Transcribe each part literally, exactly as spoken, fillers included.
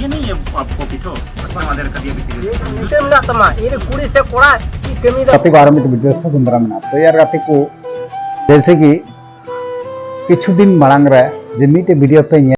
नहीं, ये आपको पीछो पत्थर मार कर दिया पीछे। ᱢᱤᱫᱴᱮᱱ ᱢᱮᱱᱟᱜ ᱛᱟᱢᱟ, ᱤᱧ ᱨᱮᱱ ᱠᱩᱲᱤ ᱥᱮ ᱠᱚᱲᱟ ᱪᱮᱫ ᱠᱟᱹᱢᱤ ᱫᱟ? ᱜᱟᱛᱮ ᱠᱚ ᱟᱨ ᱢᱤᱫᱴᱮᱱ ᱵᱷᱤᱰᱤᱭᱳ ᱥᱮ ᱜᱩᱱᱫᱽᱨᱟ ᱢᱮᱱᱟᱜᱼᱟ᱾ ᱛᱚ ᱭᱟᱨ ᱜᱟᱛᱮ ᱠᱚ, ᱡᱮᱭᱥᱮ ᱠᱤ ᱠᱤᱪᱷᱩ ᱫᱤᱱ ᱢᱟᱲᱟᱝ ᱨᱮ ᱡᱮ ᱢᱤᱫᱴᱮᱱ ᱵᱷᱤᱰᱤᱭᱳ ᱯᱮ ᱧᱮᱞ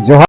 ᱡᱚᱦᱟᱨ᱾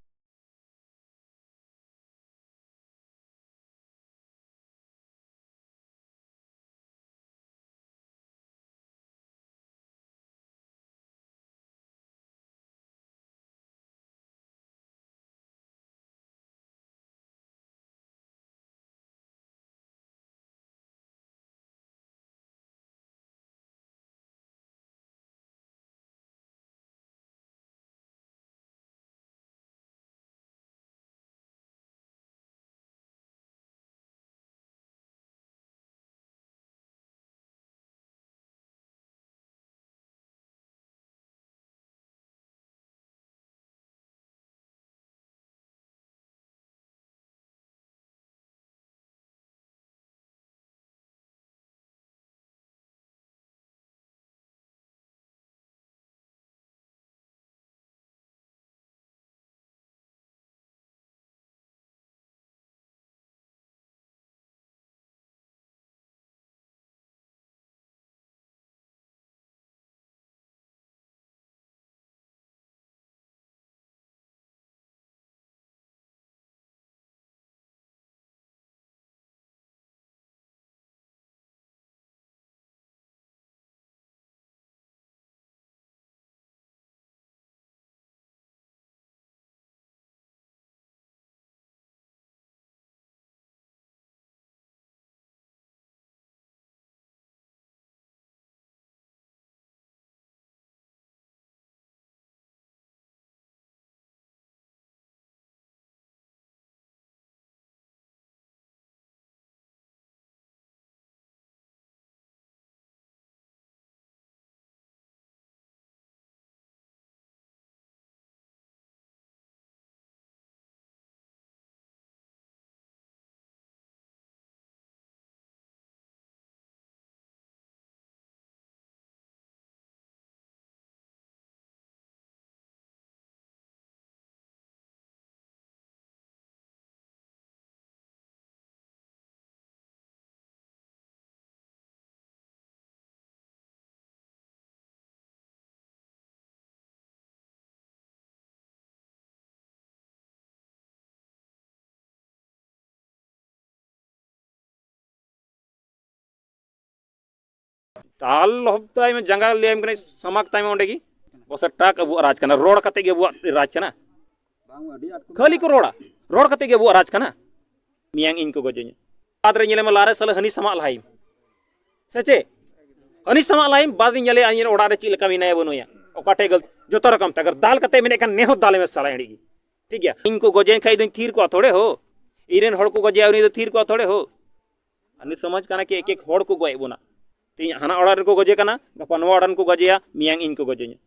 ᱫᱟᱞ ᱞᱚᱦᱚᱫ ᱛᱟᱭ ᱢᱮ, ᱡᱟᱸᱜᱟ ᱞᱟᱹᱭᱟᱢ ᱠᱟᱱᱟ, ᱥᱟᱢᱟᱠ ᱛᱟᱭ ᱢᱮ ᱚᱸᱰᱮ ᱜᱮ᱾ ᱵᱚᱥᱮ ᱴᱟᱠ ᱟᱵᱚᱣᱟᱜ ᱨᱟᱡᱽ ᱠᱟᱱᱟ, ᱨᱚᱲ ᱠᱟᱛᱮ ᱜᱮ ᱟᱵᱚᱣᱟᱜ ᱨᱟᱡᱽ ᱠᱟᱱᱟ᱾ ᱠᱷᱟᱹᱞᱤ ᱠᱚ ᱨᱚᱲᱟ, ᱨᱚᱲ ᱠᱟᱛᱮ ᱜᱮ ᱟᱵᱚᱣᱟᱜ ᱨᱟᱡᱽ ᱠᱟᱱᱟ᱾ ᱢᱮᱭᱟᱝ ᱤᱧ ᱠᱚ ᱜᱚᱡᱮᱧᱟ᱾ ᱵᱟᱫ ᱨᱮ ᱧᱮᱞᱮ ᱢᱮ, ᱞᱟᱦᱟ ᱨᱮ ᱥᱟᱞᱟ ᱦᱟᱹᱱᱤ ᱥᱟᱢᱟᱜ ᱞᱟᱦᱟᱭᱮᱢ, ᱥᱮ ᱪᱮᱫ? ᱦᱟᱹᱱᱤ ᱥᱟᱢᱟᱜ ᱞᱟᱦᱟᱭᱮᱢ, ᱵᱟᱫ ᱨᱮ ᱧᱮᱞᱮ ᱟᱹᱧ ᱚᱲᱟᱜ ᱨᱮ ᱪᱮᱫ ᱞᱮᱠᱟ ᱢᱮᱱᱟᱭᱟ ᱵᱟᱹᱱᱩᱭᱟ, ᱚᱠᱟᱴᱷᱮᱡ ᱜᱟᱹᱞ-, ᱡᱚᱛᱚ ᱨᱚᱠᱚᱢ ᱛᱮ᱾ ᱟᱜᱟᱨ ᱫᱟᱞ ᱠᱟᱛᱮ ᱢᱮᱱᱮᱫ ᱠᱷᱟᱱ, ᱱᱮ ᱦᱚᱸ ᱫᱟᱞᱮ ᱢᱮ ᱥᱟᱞᱟ ᱮᱲᱤ ᱜᱮ, ᱴᱷᱤᱠ ᱜᱮᱭᱟ? ᱤᱧ ᱠᱚ ᱜᱚᱡᱮᱧ ᱠᱷᱟᱡ ᱫᱚᱧ ᱛᱷᱤᱨ ᱠᱚᱜᱼᱟ ᱛᱷᱚᱲᱮ ᱦᱳ? ᱤᱧ ᱨᱮᱱ ᱦᱚᱲ ᱠᱚ ᱜᱚᱡᱮᱭᱟ, ᱩᱱᱤ ᱫᱚ ᱛᱷᱤᱨ ᱠᱚᱜᱼᱟ ᱛᱷᱚᱲᱮ ᱦᱳ? ᱟᱨ ᱱᱤᱛ ᱥᱚᱢᱟᱡᱽ ᱠᱟᱱᱟ ᱠᱤ ᱮᱠ ᱮᱠ ᱦᱚᱲ ᱠᱚ ᱜᱚᱡ ᱮᱫ ᱵᱚᱱᱟ᱾ ᱛᱮᱦᱮᱧ ᱦᱟᱱᱟ ᱚᱲᱟᱜ ᱨᱮᱱ ᱠᱚ ᱜᱚᱡᱮ ᱠᱟᱱᱟ, ᱜᱟᱯᱟ ᱱᱚᱣᱟ ᱚᱲᱟᱜ ᱨᱮᱱ ᱠᱚ ᱜᱚᱡᱮᱭᱟ, ᱢᱮᱭᱟᱝ ᱤᱧ ᱠᱚ ᱜᱚᱡᱮᱧᱟ᱾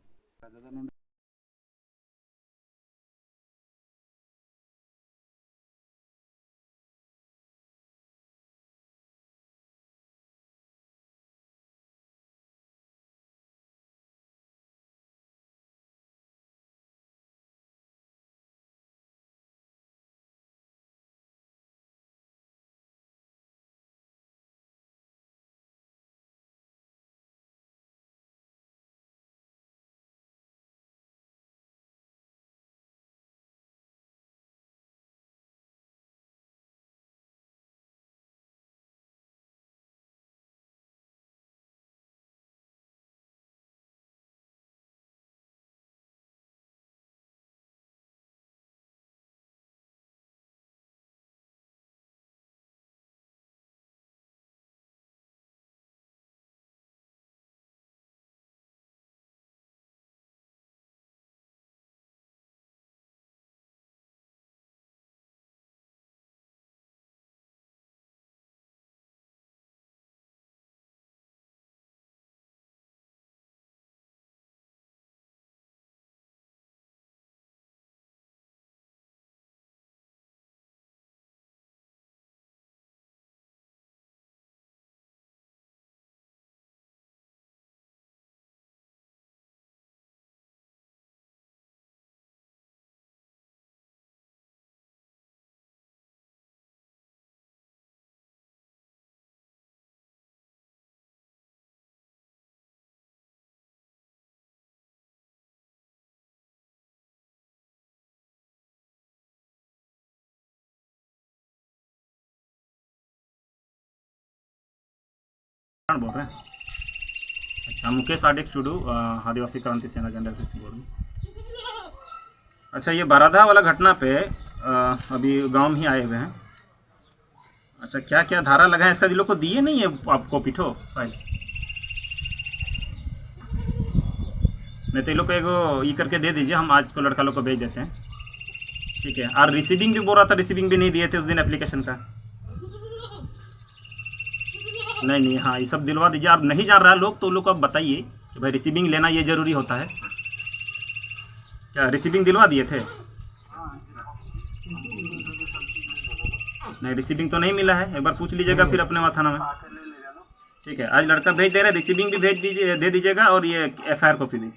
अच्छा, मुकेश आडिक टुडू, अ, आदिवासी क्रांति सेना जनरल बोर्ड में। अच्छा, ये बाराधा वाला घटना पे, अ, अभी गांव में ही आए हुए हैं। अच्छा, क्या क्या धारा लगा है इसका, ये लोग को दिए नहीं है आपको पीठो फाइल? नहीं तो ये लोग को एगो ये करके दे दीजिए, हम आज को लड़का लोग को भेज देते हैं। ठीक है, और रिसीविंग भी बोल रहा था, रिसीविंग भी नहीं दिए थे उस दिन एप्लीकेशन का। नहीं नहीं, हाँ, ये सब दिलवा दीजिए। आप नहीं जान रहा है लोग, तो लोग को आप बताइए कि भाई रिसीविंग लेना ये जरूरी होता है। क्या रिसीविंग दिलवा दिए थे? नहीं, रिसीविंग तो नहीं मिला है, एक बार पूछ लीजिएगा फिर अपने वहाँ थाना में। ठीक है, आज लड़का भेज दे रहे, रिसीविंग भी भेज दीजिए, दे दीजिएगा, और ये एफ आई आर कॉपी भी।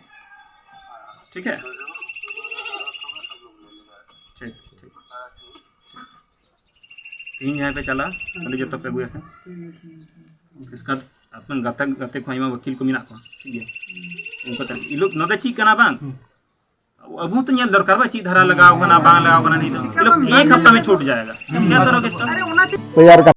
ठीक है, ठीक ठीक। ᱛᱮᱦᱮᱧ ᱡᱟᱦᱟᱸᱭ ᱯᱮ ᱪᱟᱞᱟᱜᱼᱟ, ᱟᱹᱰᱤ ᱡᱚᱛᱚ ᱯᱮ ᱟᱹᱜᱩᱭᱟ ᱥᱮ? ᱤᱥᱠᱟ ᱟᱯᱮᱱ ᱜᱟᱛᱮ, ᱜᱟᱛᱮ ᱠᱚ ᱟᱭᱢᱟ ᱣᱟᱹᱠᱤᱞ ᱠᱚ ᱢᱮᱱᱟᱜ ᱠᱚᱣᱟ, ᱴᱷᱤᱠ ᱜᱮᱭᱟ? ᱩᱱᱠᱩ ᱛᱟᱦᱞᱮ ᱤᱞᱩ ᱱᱚᱰᱮ ᱪᱮᱫ ᱠᱟᱱᱟ ᱵᱟᱝ? ᱟᱵᱚ ᱦᱚᱸᱛᱚ ᱧᱮᱞ ᱫᱚᱨᱠᱟᱨ ᱵᱟ, ᱪᱮᱫ ᱫᱷᱟᱨᱟ ᱞᱟᱜᱟᱣ ᱠᱟᱱᱟ, ᱵᱟᱝ ᱞᱟᱜᱟᱣ ᱠᱟᱱᱟ, ᱱᱤᱛ ᱪᱮᱫ ᱞᱮᱠᱟ ᱵᱟᱝ ᱮᱠ ᱦᱟᱯᱛᱟ ᱢᱮ ᱪᱷᱩᱴ ᱡᱟᱭᱜᱟ᱾ ᱠᱮ ᱛᱚᱨᱚ ᱜᱮ ᱪᱮᱫ? ᱛᱮᱭᱟᱨ